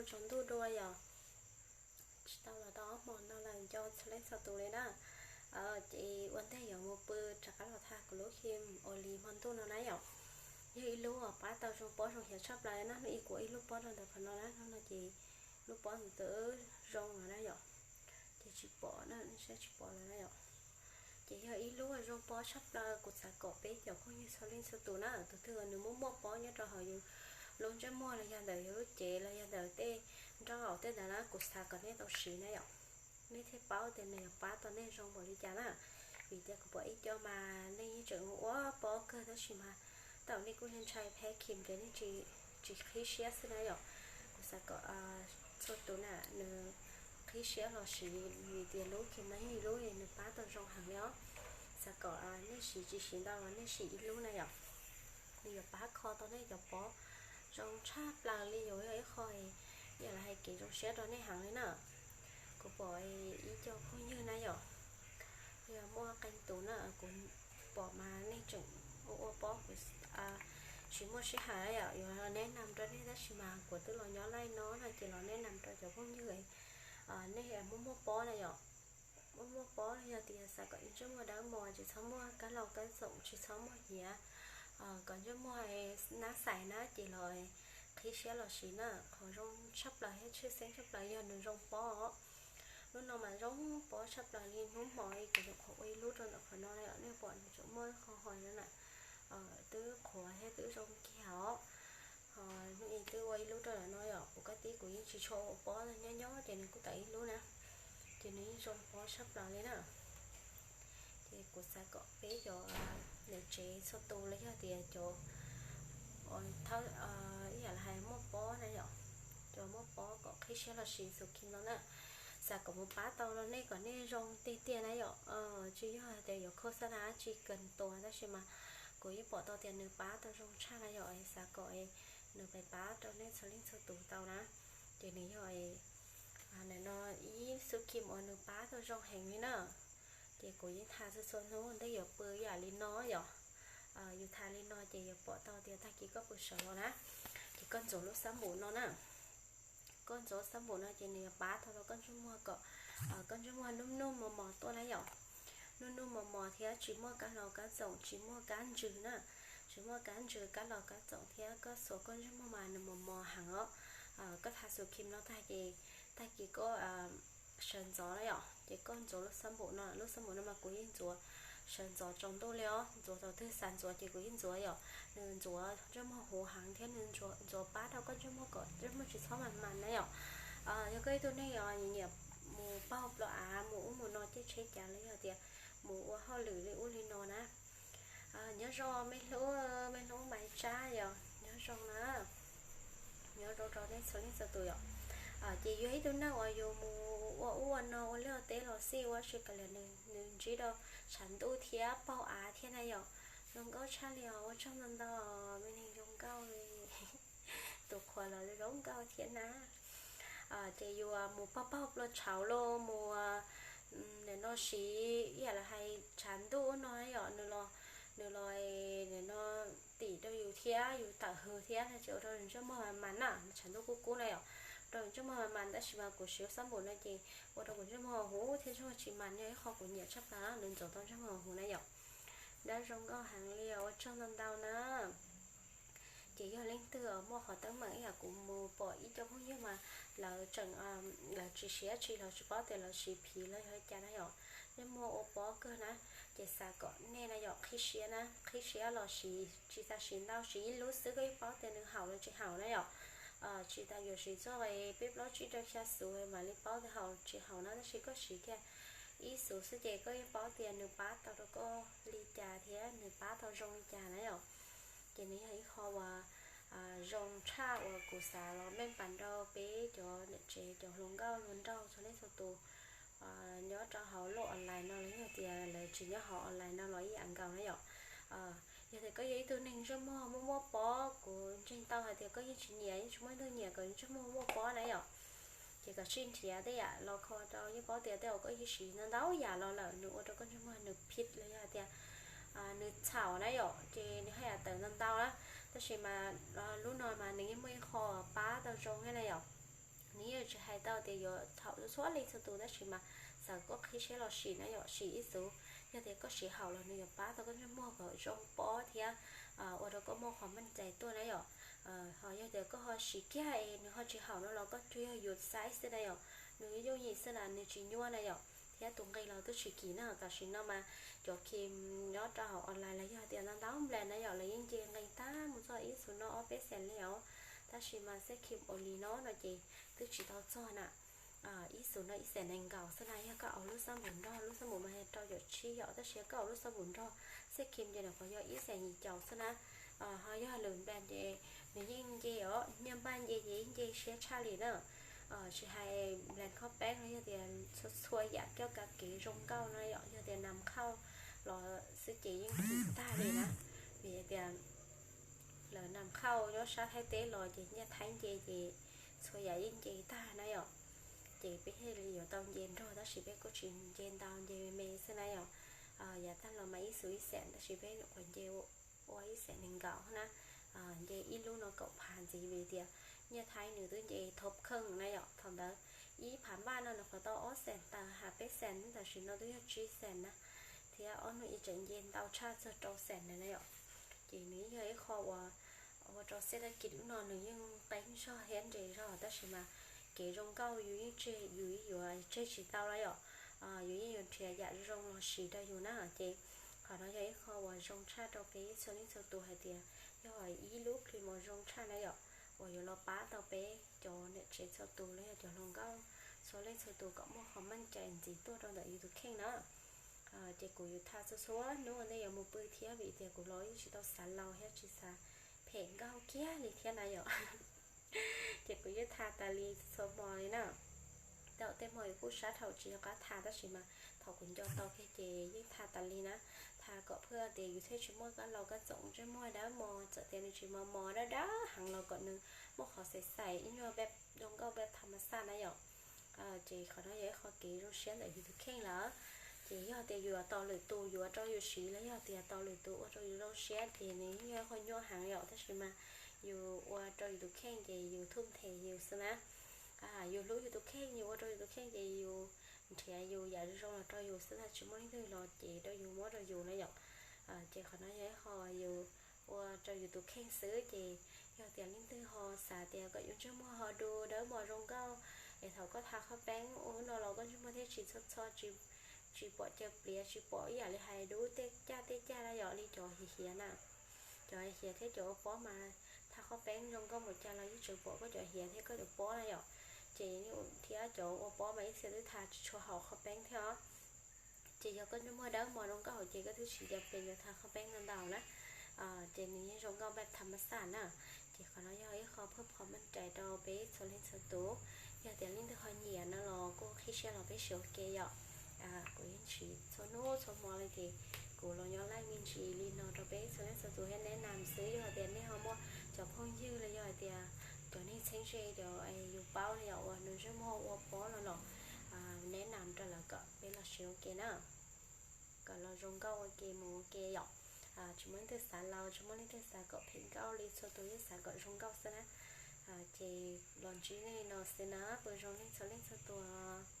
tsaus ntuj dua yom. Tsis tau los tau ob hmo no lawm, nco txhua leej txhua tus li na. Ces ua ntej yuav mus pw rov qab los tha kuv lub cream ua li hmo ntuj no na yom. Yog ib lub uas pab tau zoo pob zoo hiav tshaj plaws na, hnub ib kuv ib lub pob rau ntawm qhov no na, hnub no ces lub pob ntawd zoo lawm na yom. Ces tsis pom na, nej saib tsis pom lawm na yom. Ces yog ib lub zoo pob tshaj plaws, kuv xav kom peb cov phooj ywg txhua leej txhua tus na, tus twg nws muaj muaj pob nyob rau hauv yus lub ntsej muag los yog ntawm yus lub cev los yog ntawm tej nraub qaum tej ntawd na, kuv xav kom nej tau siv na yom. Nej thiaj paub tias nws yuav pab tau nej zoo npaum li cas na. Vim tias kuv pom ib co mas nej yeej tseem ua pob kawg tab sis mas thaum nej kuj ntshai phem cream ces nej tsis qhib siab xwb na yom. Kuv xav kom txhua tus na nws qhib siab los siv, vim tias lub cream no yog ib lub nws pab tau zoo heev li os. Xav kom nej siv tsis siv ntau los nej siv ib lub na yom. Nws yuav pab kho tau nej cov pob zoo tshaj plaws li, yuav yog ib qho ib yam li hais kev zoo siab rau nej heev li na. Kuv pom ib co phooj ywg na yom, yog muaj qee tus na, kuv pom mas nej tseem ua ua pob, kuv tsis muaj sij hawm yom, yuav los nes nam rau nej tab sis mas kuv twb los nyob laij no no ces los nes nam rau cov phooj ywg nej muaj muaj pob na yom. Muaj muaj pob los yog tias xav kom ntsej muag dawb mos, tsis txhob muaj kab laug kab txoom, tsis txhob muaj hiav, kom ntsej muag nab xais na ces los qhib siab los siv na. Qhov zoo tshaj plaws thiab tshwj xeeb tshaj plaws yog nws zoo pob. Lub no mas zoo pob tshaj plaws li, hnub hmo kuv nyuam qhuav ua ib lub rau ntawm qhov no na yom, nej pom nws tseem muaj qho hos na, twb qhuav thiab twb zoo kiag os. Hnub ib twb ua ib lub rau ntawm no yom, kuv kab tib kuv yeej tsis tshua ua pob, nyob nyob ces nws kuj tawm ib lub na, ces nws yeej zoo pob tshaj plaws li na. Ces kuv xav kom peb cov niam tsev txhua tus los yog tias cov ib yam li hais muaj pob na yom, cov muaj pob kom qhib siab los siv xus cream no na. Xav kom mus pab tau rau nej kom nej zoo tiag tiag na yom. Tsis yog hais tias yuav khos xab na tsis kawg tuas tab sis mas kuv yeej pom tau tias nws pab tau zoo tshaj na yom, xav kom nws pab pab rau nej txhua leej txhua tus tau na. Ces nws yog nim no ib xus cream uas nws pab tau zoo heev li na. Ces kuv yeej tha txhua txhua hnub ntej yuav pw yam li no yom. Yus tha li no ces yuav pom tau tias tag kis koj pw sawv los na, ces koj ntxuav lub xab npum no na. Koj ntxuav xab npum no ces nws yuav pab tau rau koj ntsej muag kom koj ntsej muag nuj nuj mos mos tuaj na yom. Nuj nuj mos mos thiab tsis muaj kab laug kab txoom, tsis muaj kab ntsws na, tsis muaj kab ntsws kab laug kab txoom thiab koj xuas koj ntsej muag mas nws mos mos heev os. Koj tha xus cream no tag ces tag kis koj sawv ntxov na yom, ces koj ntxuav lub xab npum no, lub xab npum no mas kuv yeej ntxuav sawv ntxov tsaus ntuj li os, ntxuav thaum twg xav ntxuav ces kuv yeej ntxuav yom. Nws ntxuav ntsej muag huv heev thiab nws ntxuav pab rau koj ntsej muag kom ntsej muag tsis txhob mas mas na yom. Yog koj ib tug neeg os nyiam mus paug plo av mus ub mus no caij tsheb cav los yog tias mus ua hauj lwm li ub li no na, nyob zoo me hlub, me hlub Maiv Tsab yom, nyob zoo na. Nyob zoo rau nej txhua leej txhua tus yom. Ces yog ib tug neeg uas yus mus ua ub ua no ua liaj ua teb los xij ua tsis kav liam nws ntsib rau tshav ntuj thiab paug av thiab na yom. Zoo nkauj tshaj li os, ua tsaug ntau ntau me neeg zoo nkauj li. Tus qhuas los zoo nkauj thiab na. Ces yus mus paug paug plua tshauv los mus nim no siv ib yam li hais tshav ntuj no yom, nws los, nws los nim no tim rau yus thiab yus tawm hws thiab no ces ua rau ntsej muag mas mas na, tshav ntuj kub kub na yom, ua rau ntsej muag mas mas tab sis mas kuv siv xab npum no ces ua rau kuv ntsej muag huv thiab ntsej muag tsis mas, yog ib qho kuv nyiam tshaj plaws na, nws ntxuav tau ntsej muag huv na yom. Dab zoo nkauj heev li os, ua tsaug ntau ntau na. Ces yog leej twg muaj qhov teeb meem ib yam kuv mus pom ib co phooj ywg mas lawv tseem, lawv tsis siv dab tsi los tsis paub tias lawv siv phiv los yog li cas na yom, ntsej muag ua pob kawg na, ces xav kom nej na yom qhib siab na, qhib siab los siv, tsis tas siv ntau, siv ib lub xwb koj yeej paub tias nws haum los tsis haum na yom. Tsis tas yuav siv txog peb plaub tsib rau xya xuv mam li paub tias haum tsis haum na, tab sis koj siv kiag ib xuv xwb ces koj yeej paub tias nws pab tau rau koj li cas thiab nws pab tau zoo li cas na yom. Ces nws yog ib qho uas zoo tshaj uas kuv xav los meej pas rau peb cov niam tsev cov hluas nkauj hluas nraug txhua leej txhua tus nyob rau hauv lub online no los yog tias lawv tsis nyob hauv online no los ib yam nkaus na yom. Yog tias koj yog ib tug neeg ntsej muag muaj muaj pob, kuv ntseeg tau hais tias koj yeej tsis nyiam, yeej tsis muaj ib tug nyiam kom ntsej muag muaj pob na yom. Ces kom sib nrhiav tej yam los kho rau, yeej paub tias tej uas koj yeej siv ntau ntau yam los lawm nws ua rau koj ntsej muag nws phiv los yog tias nws txhaum na yom, ces nws haj yam tawm ntau ntau na. Tab sis mas lub no mas nws yeej muaj ib qho pab tau zoo thiab na yom. Nws yeej tsis hais tau tias yuav haum txhua leej txhua tus, tab sis mas xav kom koj qhib siab los sim na yom, sim ib xus. Yog tias koj siv haum los nws yuav pab tau koj ntsej muag kom zoo pob thiab ua rau koj muaj qhov meej cai tuaj na yom. Ho yog tias koj ho siv kiag es nws ho tsis haum no los koj tsuas yog yus xaiv xwb na yom, nws yooj yim xwb na, nws tsis nyuaj na yom, thiab tus nqi los twb tsis kim na. Tam sim no mas cov cream nyob rau hauv online los yog tias ntau ntau brand na yom, lawv yeej nce nqi tag mus txog ib xus no ob peb xees li os. Tab sis mas xej cream Olay no no ces twb tsis tau txog na. Ib xus no ib xees nees nkaum xwb na, yog koj ua lub xab npum nrog, lub xab npum mas yog rau caum tsib yom, tab sis yog koj ua lub xab npum nrog xej cream ces nws qhov yog ib xees yim caum xwb na. Ho yog lwm brand ces nws yeej nce os, niag npaj nce ces yeej nce siab tshaj li na. Tsis hais brand khob peeb los yog tias txhua txhua yam coj kav kev zoo nkauj no yom, yog tias nam khauj los xwb ces yeej kim tag li na. Vim tias lawv nam khauj nyob sab Thaib teb los ces nyiaj Thaib nce ces txhua yam yeej nce tag na yom. Ces peb thiaj li yuav tau nce nrog, tab sis peb kuj tsis nce ntau, nce me me xwb na yom. Yav tag los mas ib xus ib xees, tab sis peb nyuam qhuav nce ua ib xees nees nkaum na. Nce ib lub no kaum phav ntxiv vim tias nyiaj Thaib nws twb nce thoob kheej na yom. Thaum ntawd ib phav npaj no nws qhov tau ob xees tawm, hos peb xees, tam sim no twb yog tsib xees na, thiab ob hnub ib tseem nce ntau tshaj txog rau xees na yom. Ces nws yog ib qho uas ua rau xej thab kis lub no nws yeej qeeb zog thiab nres zog, tab sis mas kev zoo nkauj yus yeej tseg, yus yuav tseg tsis tau na yom. Yus yeej yuav nrhiav yam zoo los siv rau yus na. Ces qhov no yog ib qho uas zoo tshaj rau peb txhua leej txhua tus hais tias yog ib lub cream uas zoo tshaj na yom, uas yuav los pab tau peb cov niam tsev txhua tus los yog cov hluas nkauj txhua leej txhua tus kom muaj qhov meej cai ntxiv tuaj rau ntawm yus tus kheej na. Ces kuv yuav tha txhua txhua hnub ua ntej yuav mus pw thiab vim tias kuv los yeej tsis tau xav laus thiab tsis xav phem nkauj kiag li thiab na yom. Ces kuv yeej tha tas li txhua hmo li na. Tau tej hmo yus kuj sab dhau tsis nco qab tha, tab sis mas thaum kuv nco tau kiag ces yeej tha tas li na. Tha kom phwj tias yus thiaj tsis muaj kab laus kab txoom ntsej muag dawb mos, txawm tias nws tsis mos mos dawb dawb heev los kom nws muaj qhov xav xav ib nyuag zoo nkauj peb tham mas xaj na yom. Ces qhov no yog ib qho kev zoo siab ntawm yus tus kheej lawm. Ces yog tias yus tos lwm tus yuav rau yus siv los yog tias tos lwm tus ua rau yus zoo siab ces nws yog ib qho nyuaj heev yom, tab sis mas yus ua rau yus tus kheej ces yus thuj nthe yus xwb na. Yus hlub yus tus kheej, yus ua rau yus tus kheej ces yus nrhiav yus yam zoo los rau yus xwb, tsis muaj leej twg los ces rau yus muab rau yus na yom. Ces qhov no yog ib qho yus ua rau yus tus kheej xwb. Ces yog tias leej twg ho xav tias kom yus ntsej muag ho du dawb mos zoo nkauj, es thaum koj tha qhov peeb ua no los koj ntsej muag thiaj tsis txho txho, tsis pom caws pliav, tsis pom ib yam li hais dub tej caj tej caj na yom, li cov hiav hiav na. Cov hiav thiab cov ua pob mas tha qhov peeb zoo nkauj mus cas los yeej tseem pom koj cov hiav thiab koj cov pob na yom. Ces thiab cov ua pob mas ib txhia twb tha tsis tshua haum qhov peeb thiab os. Ces yog koj ntsej muag dawb mos zoo nkauj ces koj twb tsis nco qab yuav tha qhov peeb ntau ntau na. Ces nws yeej zoo nkauj npaum tham mas xaj na. Ces qhov no yog ib qho phwj qhov meej rais rau peb txhua leej txhua tus. Yog tias leej twg ho nyiam no los kuj qhib siab los peb siv ua ke yom. Kuv yeej siv txhua hnub txhua hmo li ces kuv los nyob laij me ntsis li no rau peb txhua leej txhua tus thiab neb nam xwb. Yog tias nej ho muaj cov phooj ywg los yog hais tias cov neeg txheeb ze cov yus paub li yom, uas nws ntsej muag ua pob no los neb nam rau lawv kom peb los siv ua ke na, kom los zoo nkauj ua ke mus ua ke yom. Tsis muaj leej twg xav laus, tsis muaj leej twg xav kom phem nkauj li, txhua tus yeej xav kom zoo nkauj xwb na. Ces los ntsib nej li no xwb na, pw zoo nej txhua leej txhua tus.